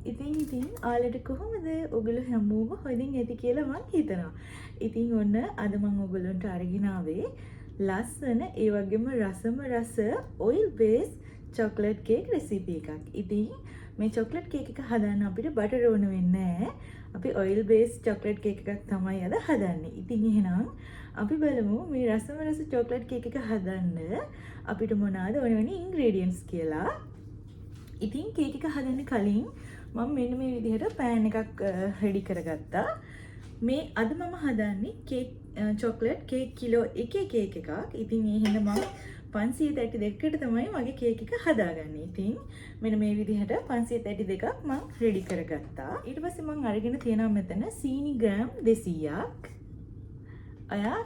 ඉතින් ඉතින් ඔයාලට කොහොමද? ඔයගොල්ලෝ හැමෝම හොඳින් ඇති කියලා මං හිතනවා. ඉතින් ඔන්න අද මං ඔයගොල්ලන්ට අරගෙන ආවේ ලස්සන ඒ වගේම රසම රස oil base chocolate cake recipe එකක්. ඉතින් මේ චොක්ලට් කේක් එක හදන්න අපිට බටර් ඕන වෙන්නේ නෑ. අපි ඔයිල් බේස් චොක්ලට් කේක් එකක් තමයි අද හදන්නේ. ඉතින් එහෙනම් අපි බලමු මේ රසම රස චොක්ලට් කේක් එක හදන්න අපිට මොනවාද ඕන වෙන්නේ ඉන්ග්‍රීඩියන්ට්ස් කියලා. ඉතින් කේක් එක හදන්න කලින් මම මෙන්න මේ විදිහට පෑන් එකක් රෙඩි කරගත්තා. මේ අද මම හදන්නේ කේක් චොක්ලට් කේක් කිලෝ එකේ කේක් එකක්. ඉතින් ඒ හින්දා මම 532කට තමයි මගේ කේක් එක හදාගන්නේ. ඉතින් මෙන්න මේ විදිහට 532ක් මං රෙඩි කරගත්තා. ඊට පස්සේ මං අරගෙන තියෙනවා මෙතන සීනි ග්‍රෑම් 200ක්. ඔයා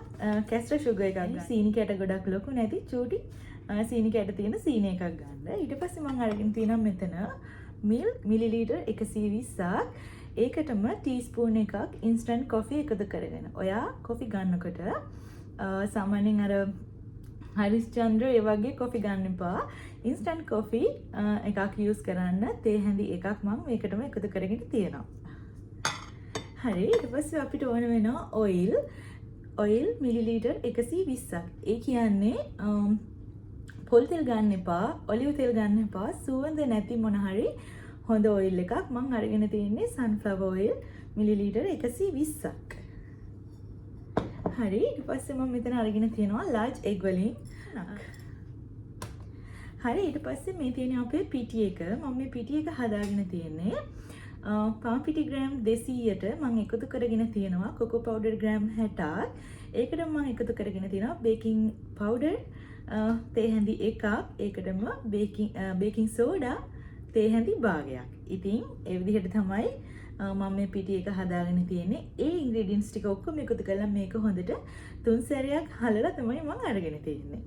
කැස්ටර් ෂුගර් එකක් ගන්න. සීනි කැට ගොඩක් ලොකු නැති චූටි සීනි කැට තියෙන සීනි එකක් ගන්න. ඊට පස්සේ මං අරගෙන තියෙනවා මෙතන මිල්ක් මිලිලීටර් 120ක්. ඒකටම ටීස්පූන් එකක් ඉන්ස්ටන්ට් කොෆි එකතු කරගෙන. ඔයා කොෆි ගන්නකොට සාමාන්‍යයෙන් අර හරිස්චන්ද්‍ර ඒ වගේ කොෆි ගන්න එපා. ඉන්ස්ටන්ට් කොෆි එකක් යූස් කරන්න. තේ හැඳි එකක් මං මේකටම එකතු කරගෙන තියෙනවා. හරි, ඊට පස්සේ අපිට ඕන වෙනවා ඔයිල්. ඔයිල් මිලිලීටර් 120ක්. ඒ කියන්නේ පොල් තෙල් ගන්න එපා, ඔලිව් තෙල් ගන්න එපා, සුවඳ නැති මොන හරි හොඳ ඔයිල් එකක්. මං අරගෙන තියෙන්නේ සන්ෆ්ලවර් ඔයිල් මිලිලීටර් 120ක්. හරි, ඊට පස්සේ මම මෙතන අරගෙන තියෙනවා ලාර්ජ් එග් වලින්. හරි, ඊට පස්සේ මේ තියෙන අපේ පිටි එක. මම මේ පිටි එක හදාගෙන තියෙන්නේ පාන් පිටි ග්‍රෑම් 200ට මං එකතු කරගෙන තියෙනවා කොකෝ පවුඩර් ග්‍රෑම් 60ක්. ඒකට මං එකතු කරගෙන තියෙනවා බේකින් පවුඩර් තේ හැඳි එකක්. ඒකටම බේකින් සෝඩා තේ හැඳි භාගයක්. ඉතින් ඒ විදිහට තමයි මම මේ පිටි එක හදාගෙන තියෙන්නේ. ඒ ඉන්ග්‍රීඩියන්ට්ස් ටික ඔක්කොම එකතු කරලා මේක හොඳට තුන් සැරයක් හලලා තමයි මං අරගෙන තියෙන්නේ.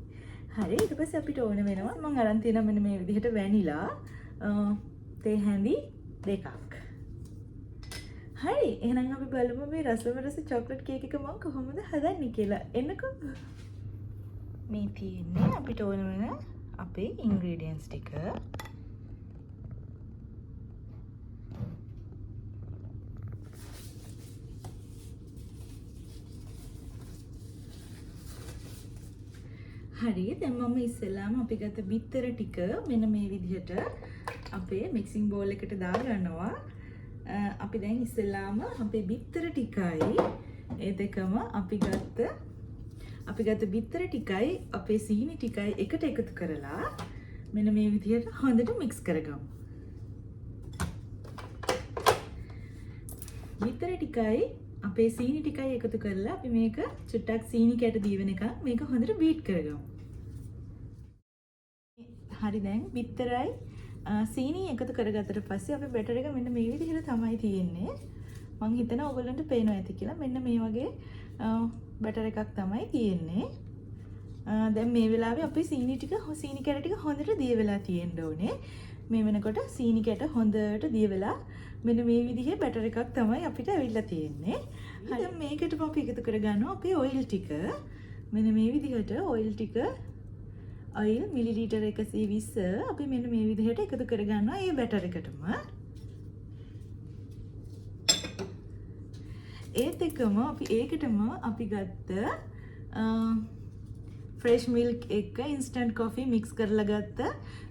හරි, ඊට පස්සේ අපිට ඕන වෙනවා මං අරන් තියෙනවා මෙන්න මේ විදිහට වැනිලා තේ හැඳි දෙකක්. හරි, එහෙනම් අපි බලමු මේ රසම රස චොක්ලට් කේක් එක මං කොහොමද හදන්නේ කියලා. එන්නකෝ. මේ තියෙන්නේ අපිට ඕන වෙන අපේ ඉන්ග්‍රීඩියන්ට්ස් ටික. හරි, දැන් මම ඉස්සෙල්ලාම අපි ගත්ත බිත්තර ටික මෙන්න මේ විදිහට අපේ මික්සිං බෝල් එකට දාගන්නවා. අපි දැන් ඉස්සෙල්ලාම අපේ බිත්තර ටිකයි ඒ දෙකම අපි ගත්ත බිත්තර ටිකයි අපේ සීනි ටිකයි එකට එකතු කරලා මෙන්න මේ විදිහට හොඳට මික්ස් කරගමු. බිත්තර ටිකයි අපේ සීනි ටිකයි එකතු කරලා අපි මේක චුට්ටක් සීනි කැට දී වෙනකන් මේක හොඳට බීට් කරගමු. හරි, දැන් බිත්තරයි සීනි එකතු කරගත්තට පස්සේ අපේ බැටර් එක මෙන්න මේ විදිහට තමයි තියෙන්නේ. මං හිතනවා ඔයගොල්ලන්ට පේනවා ඇති කියලා. මෙන්න මේ වගේ බැටර් එකක් තමයි තියෙන්නේ. දැන් මේ වෙලාවේ අපි සීනි කැට ටික හොඳට දිය වෙලා තියෙන්න ඕනේ. මේ වෙනකොට සීනි කැට හොඳට දිය වෙලා මෙන්න මේ විදිහේ බැටර් එකක් තමයි අපිට ඇවිල්ලා තියෙන්නේ. හරි, දැන් මේකටම අපි එකතු කරගන්නවා අපේ ඔයිල් ටික. මෙන්න මේ විදිහට ඔයිල් ටික ඔයිල් මිලිලීටර් 120 අපි මෙන්න මේ විදිහට එකතු කරගන්නවා ඒ බැටර් එකටම. ඒත් එක්කම අපි ඒකටම අපි ගත්ත ෆ්‍රෙෂ් මිල්ක් එක්ක ඉන්ස්ටන්ට් කොෆි මික්ස් කරලා ගත්ත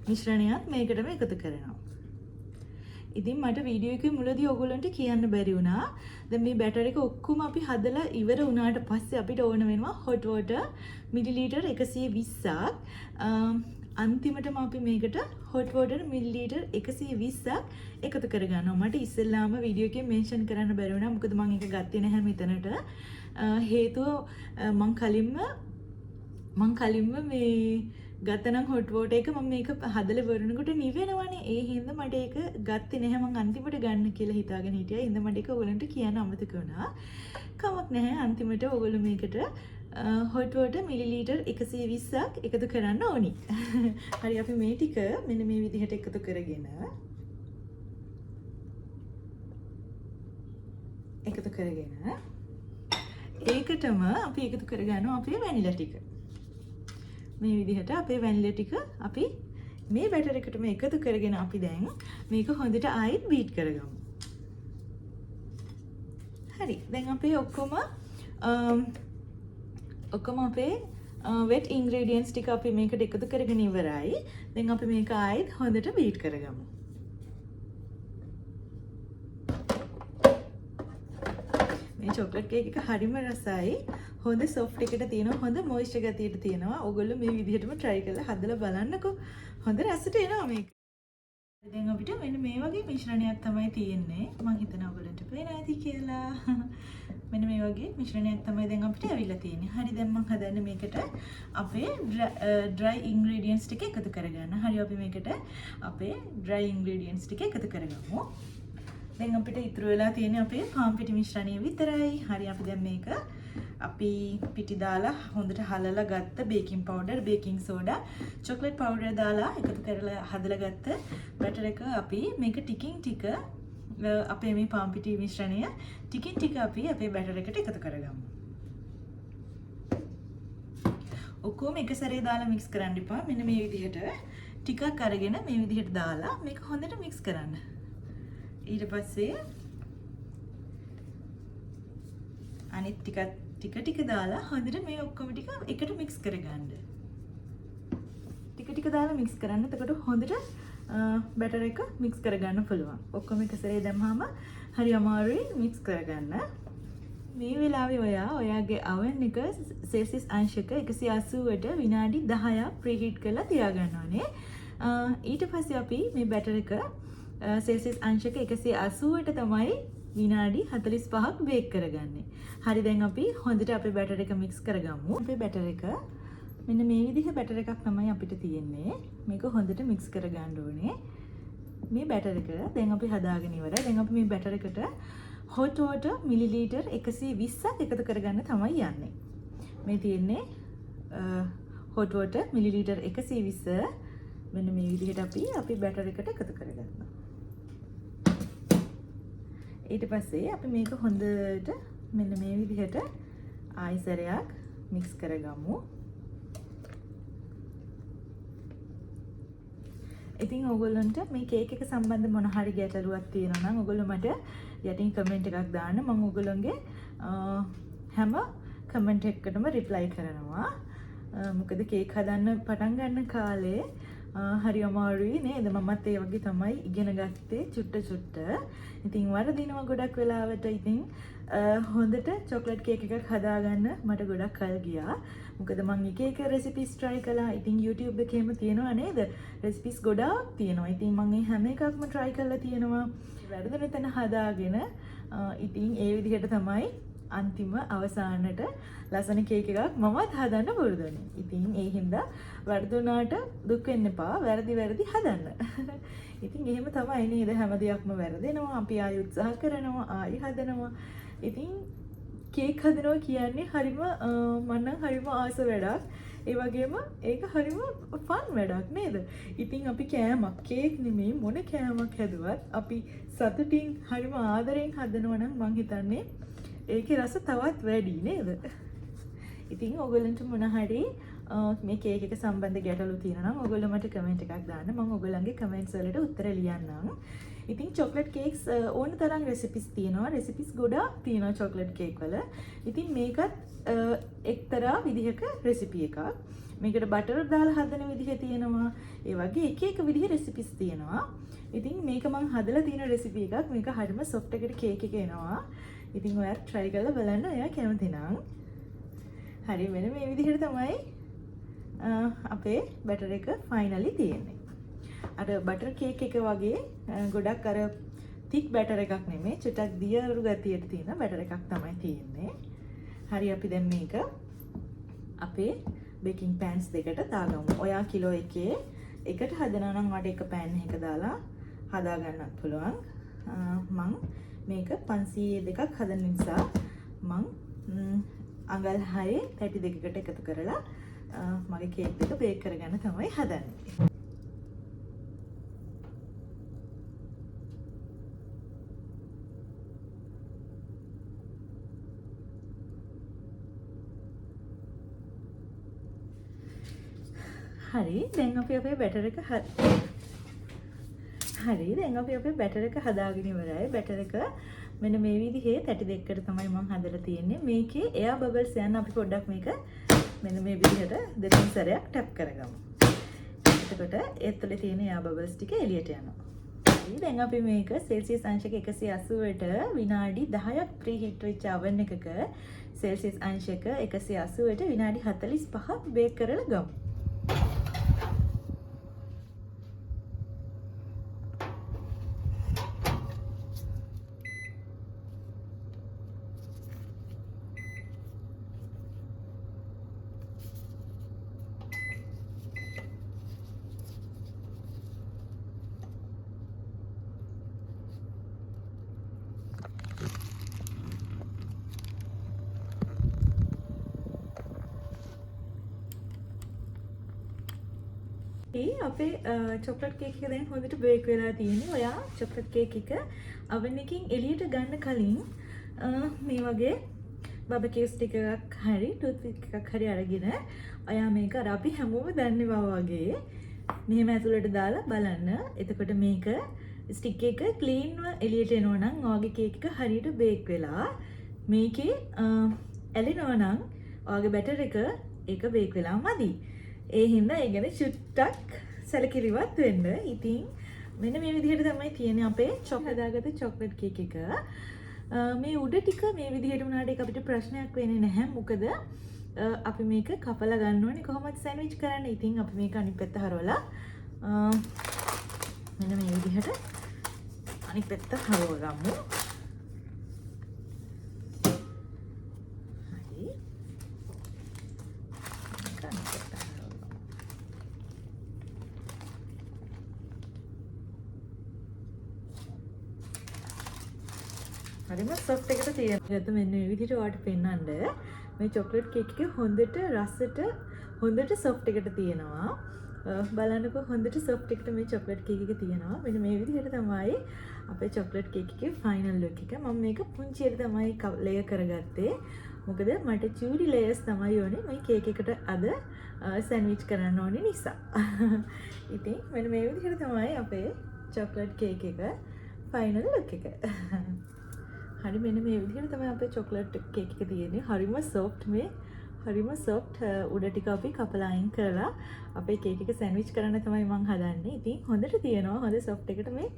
මිශ්‍රණයත් මේකටම එකතු කරනවා. ඉතින් මට වීඩියෝ එකේ මුලදී ඔයගොල්ලන්ට කියන්න බැරි වුණා. දැන් මේ බැටර් එක ඔක්කොම අපි හදලා ඉවර වුණාට පස්සේ අපිට ඕන වෙනවා හොට් වෝටර් මිලිලීටර් 120ක්. අන්තිමටම අපි මේකට හොට් වෝටර් මිලිලීටර් 120ක් එකතු කරගන්නවා. මට ඉස්සෙල්ලාම වීඩියෝ එකේ මෙන්ෂන් කරන්න බැරි වුණා. මොකද මං ඒක ගත්තේ නැහැ මෙතනට. හේතුව මං කලින්ම මේ ගත්තනම් හොට් වෝටර් එක මම මේක හදලා ඉවරනකොට නිවෙනවනේ. ඒ හින්දා මට ඒක ගත්තේ නැහැ. මං අන්තිමට ගන්න කියලා හිතාගෙන හිටියා. ඒ හින්දා මට ඒක ඔයගොල්ලන්ට කියන්න අමතක වුණා. කමක් නැහැ. අන්තිමට ඔයගොල්ලෝ මේකට හොට් වෝටර් මිලිලීටර් 120ක් එකතු කරන්න ඕනි. හරි, අපි මේ ටික මෙන්න මේ විදිහට එකතු කරගෙන ඒකටම අපි එකතු කරගන්නවා අපේ වැනිලා ටික. මේ විදිහට අපේ වැනිලා ටික අපි මේ බැටර් එකටම එකතු කරගෙන අපි දැන් මේක හොඳට ආයෙත් බීට් කරගමු. හරි. දැන් අපේ ඔක්කොම අපේ වෙට් ඉන්ග්‍රීඩියන්ට්ස් ටික අපි මේකට එකතු කරගෙන ඉවරයි. දැන් අපි මේක ආයෙත් හොඳට බීට් කරගමු. මේ චොක්ලට් කේක් එක හරිම රසයි. හොඳ සොෆ්ට් එකට තියෙනවා, හොඳ මොයිස්චර් ගතියට තියෙනවා. ඔයගොල්ලෝ මේ විදිහටම try කරලා හදලා බලන්නකෝ. හොඳ රසට එනවා මේක. දැන් අපිට මෙන්න මේ වගේ මිශ්‍රණයක් තමයි තියෙන්නේ. මං හිතනවා ඔයගොල්ලන්ට පේනවා ඇති කියලා. මෙන්න මේ වගේ මිශ්‍රණයක් තමයි දැන් අපිට ඇවිල්ලා තියෙන්නේ. හරි, දැන් මං හදන්නේ මේකට අපේ dry ingredients ටික එකතු කරගන්න. හරි, අපි මේකට අපේ dry ingredients ටික එකතු කරගමු. දැන් අපිට ඉතුරු වෙලා තියෙන්නේ අපේ පාන් පිටි මිශ්‍රණය විතරයි. හරි, අපි දැන් මේක අපි පිටි දාලා හොඳට හලලා ගත්ත baking powder, baking soda, chocolate powder දාලා එකතු කරලා හදලා ගත්ත බැටර් එක අපි මේක ටිකින් ටික අපේ මේ පාන් පිටි මිශ්‍රණය ටිකින් ටික අපි අපේ බැටර් එකට එකතු කරගමු. ඔක්කොම එක සැරේ දාලා මික්ස් කරන්න එපා. මෙන්න මේ විදිහට ටිකක් අරගෙන මේ විදිහට දාලා මේක හොඳට මික්ස් කරන්න. ඊට පස්සේ අනිත් ටිකත් ටික ටික දාලා හොඳට මේ ඔක්කොම ටික එකට මික්ස් කරගන්න. ටික ටික දාලා මික්ස් කරන්න. එතකොට හොඳට බැටර් එක මික්ස් කරගන්න පුළුවන්. ඔක්කොම එක සැරේ දැම්මහම හරි අමාරුයි මික්ස් කරගන්න. මේ වෙලාවේ ඔයා ඔයාගේ oven එක සෙල්සියස් අංශක 180ට විනාඩි 10ක් ප්‍රීහීට් කරලා තියාගන්න ඕනේ. ඊට පස්සේ අපි මේ බැටර් එක සෙල්සියස් අංශක 180ට තමයි විනාඩි 45ක් බේක් කරගන්නේ. හරි, දැන් අපි හොඳට අපේ බැටර් එක මික්ස් කරගමු. අපේ බැටර් එක මෙන්න මේ විදිහ බැටර් එකක් තමයි අපිට තියෙන්නේ. මේක හොඳට මික්ස් කරගන්න ඕනේ. මේ බැටර් එක දැන් අපි හදාගෙන ඉවරයි. දැන් අපි මේ බැටර් එකට හොට් වෝටර් මිලිලීටර් 120ක් එකතු කරගන්න තමයි යන්නේ. මේ තියෙන්නේ හොට් වෝටර් මිලිලීටර් 120. මෙන්න මේ විදිහට අපි අපේ බැටර් එකට එකතු කරගන්නවා. ඊට පස්සේ අපි මේක හොඳට මෙන්න මේ විදිහට ආයි සැරයක් මික්ස් කරගමු. ඉතින් ඕගොල්ලන්ට මේ කේක් එක සම්බන්ධ මොන හරි ගැටලුවක් තියෙනවා නම් ඕගොල්ලෝ මට යටින් කමෙන්ට් එකක් දාන්න. මම ඕගොල්ලන්ගේ හැම කමෙන්ට් එකකටම රිප්ලයි කරනවා. මොකද කේක් හදන්න පටන් ගන්න කාලේ හරි අමාරුයි නේද? මමත් ඒ වගේ තමයි ඉගෙන ගත්තේ චුට්ට චුට්ට. ඉතින් වරදිනවා ගොඩක් වෙලාවට. ඉතින් හොඳට චොක්ලට් කේක් එකක් හදාගන්න මට ගොඩක් කල් ගියා. මොකද මං එක එක රෙසිපිස් try කළා. ඉතින් YouTube එකේම තියෙනවා නේද? රෙසිපිස් ගොඩාක් තියෙනවා. ඉතින් මං ඒ හැම එකක්ම try කරලා තියෙනවා. වැරදුන තැන හදාගෙන ඉතින් ඒ විදිහට තමයි අන්තිම අවසානට ලස්සන කේක් එකක් මමත් හදන්න පුරුදු වුණේ. ඉතින් ඒ හින්දා වැරදුනාට දුක් වෙන්න එපා. වැරදි වැරදි හදන්න. ඉතින් එහෙම තමයි නේද? හැම දෙයක්ම වැරදෙනවා. අපි ආයෙ උත්සාහ කරනවා, ආයෙ හදනවා. ඉතින් කේක් හදනවා කියන්නේ මං නම් හරිම ආස වැඩක්. ඒ වගේම ඒක හරිම ෆන් වැඩක් නේද? ඉතින් අපි කෑමක්, කේක් නෙමෙයි මොන කෑමක් හැදුවත් අපි සතුටින් හරිම ආදරෙන් හදනවා නම් මං හිතන්නේ ඒකේ රස තවත් වැඩි නේද? ඉතින් ඔයගොල්ලන්ට මොන හරි මේ කේක් එක සම්බන්ධ ගැටලු තියෙනවා නම් ඔයගොල්ලෝ මට කමෙන්ට් එකක් දාන්න. මං ඔයගොල්ලන්ගේ කමෙන්ට්ස් වලට උත්තර ලියන්නම්. ඉතින් චොක්ලට් කේක්ස් ඕන තරම් රෙසිපිස් තියෙනවා. රෙසිපිස් ගොඩාක් තියෙනවා චොක්ලට් කේක් වල. ඉතින් මේකත් එක්තරා විදිහක රෙසිපි එකක්. මේකට බටර් දාලා හදන විදිහ තියෙනවා. ඒ වගේ එක එක විදිහ රෙසිපිස් තියෙනවා. ඉතින් මේක මං හදලා තියෙන රෙසිපි එකක්. මේක හරිම සොෆ්ට් එකට කේක් එක එනවා. ඉතින් ඔයාත් try කරලා බලන්න ඔයා කැමති නම්. හරි, මෙන්න මේ විදිහට තමයි අපේ බැටර් එක ෆයිනලි තියෙන්නේ. අර බටර් කේක් එක වගේ ගොඩක් අර තික් බැටර් එකක් නෙමෙයි, චුට්ටක් දියරු ගතියට තියෙන බැටර් එකක් තමයි තියෙන්නේ. හරි, අපි දැන් මේක අපේ බේකින් පෑන්ස් දෙකට දාගමු. ඔයා කිලෝ එකේ එකට හදනවා නම් ඔයාට එක පෑන් එකක දාලා හදා ගන්නත් පුළුවන්. මං මේක 502ක් හදන නිසා මං අඟල් 6 පැටි දෙකකට එකතු කරලා මගේ කේක් දෙක බේක් කරගන්න තමයි හදන්නේ. හරි, දැන් අපි අපේ බැටර් එක හරි, දැන් අපි අපේ බැටර් එක හදාගෙන ඉවරයි. බැටර් එක මෙන්න මේ විදිහේ තැටි දෙකකට තමයි මම හදලා තියෙන්නේ. මේකේ එයා බබල්ස් යන අපි පොඩ්ඩක් මේක මෙන්න මේ විදිහට දෙතුන් සැරයක් ටැප් කරගමු. එතකොට ඒ තුලේ තියෙන එයා බබල්ස් ටික එළියට යනවා. හරි, දැන් අපි මේක සෙල්සියස් අංශක 180ට විනාඩි 10ක් ප්‍රී හීට් වෙච්ච අවන් එකක සෙල්සියස් අංශක 180ට විනාඩි 45ක් බේක් කරලා ගමු. අපේ චොක්ලට් කේක් එක දැන් හොඳට බේක් වෙලා තියෙන්නේ. ඔයා චොක්ලට් කේක් එක අවන් එකකින් එළියට ගන්න කලින් මේ වගේ බබකියුස් ටිකක් හරි ටූත්පික් එකක් හරි අරගෙන ඔයා මේක අර අපි හැමෝම දන්නවා වගේ මෙහෙම ඇතුළට දාලා බලන්න. එතකොට මේක ස්ටික් එක ක්ලීන්ව එළියට එනවා නම් ඔයාගේ කේක් එක හරියට බේක් වෙලා, මේකේ ඇලෙනවා නම් ඔයාගේ බැටර් එක ඒක බේක් වෙලා මදි. ඒ හින්දා ඒ ගැන චුට්ටක් සැලකිලිමත් වෙන්න. ඉතින් මෙන්න මේ විදිහට තමයි තියෙන්නේ අපේ හදාගත්ත චොක්ලට් කේක් එක. මේ උඩ ටික මේ විදිහට වුණාට ඒක අපිට ප්‍රශ්නයක් වෙන්නේ නැහැ. මොකද අපි මේක කපලා ගන්න ඕනේ කොහොමද සෑන්ඩ්විච් කරන්න. ඉතින් අපි මේක අනිත් පැත්ත හරවලා මෙන්න මේ විදිහට අනිත් පැත්ත හරව ගමු. හරි. මේක අනිත් පැත්ත හරව ගමු. හරිම සොෆ්ට් එකට තියෙනවා. ඒත් මෙන්න මේ විදිහට ඔයාලට පෙන්වන්න මේ චොක්ලට් කේක් එක හොඳට රසට හොඳට සොෆ්ට් එකට තියෙනවා. බලන්නකෝ හොඳට සොෆ්ට් එකට මේ චොක්ලට් කේක් එක තියෙනවා. මෙන්න මේ විදිහට තමයි අපේ චොක්ලට් කේක් එකේ ෆයිනල් ලුක් එක. මම මේක පුංචියට තමයි ලේයර් කරගත්තේ. මොකද මට චූටි ලේයර්ස් තමයි ඕනේ මේ කේක් එකට අද සෑන්ඩ්විච් කරන්න ඕනේ නිසා. ඉතින් මෙන්න මේ විදිහට තමයි අපේ චොක්ලට් කේක් එක ෆයිනල් ලුක් එක. හරි, මෙන්න මේ විදිහට තමයි අපේ චොක්ලට් කේක් එක තියෙන්නේ. හරිම සොෆ්ට් මේ. හරිම සොෆ්ට්, උඩ ටික අපි කපලා අයින් කරලා අපේ කේක් එක සෑන්ඩ්විච් කරන්න තමයි මං හදන්නේ. ඉතින් හොඳට තියෙනවා. හොඳ සොෆ්ට් එකට මේ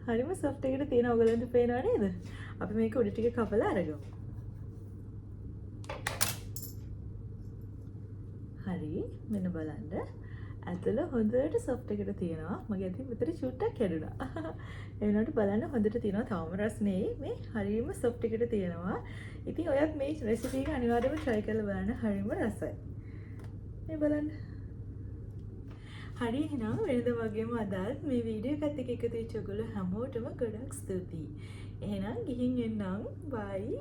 හරිම සොෆ්ට් එකට තියෙනවා. ඔයගොල්ලන්ට පේනව නේද? අපි මේක උඩ ටික කපලා අරගමු. හරි, මෙන්න බලන්න. ඇතුළ හොඳට සොෆ්ට් එකට තියෙනවා. මගේ අතින් මෙතන චුට්ටක් කැඩුනා. ඒ වුණාට බලන්න හොඳට තියෙනවා. තවම රස්නේ මේ හරිම සොෆ්ට් එකට තියෙනවා. ඉතින් ඔයත් මේ රෙසිපි එක අනිවාර්යයෙන්ම try කරලා බලන්න. හරිම රසයි. මේ බලන්න. හරි, එහෙනම් වෙනද වගේම අදත් මේ වීඩියෝ එකත් එක්ක එකතු වෙච්ච ඔයගොල්ලෝ හැමෝටම ගොඩක් ස්තුතියි. එහෙනම් ගිහින් එන්නම්. බයි.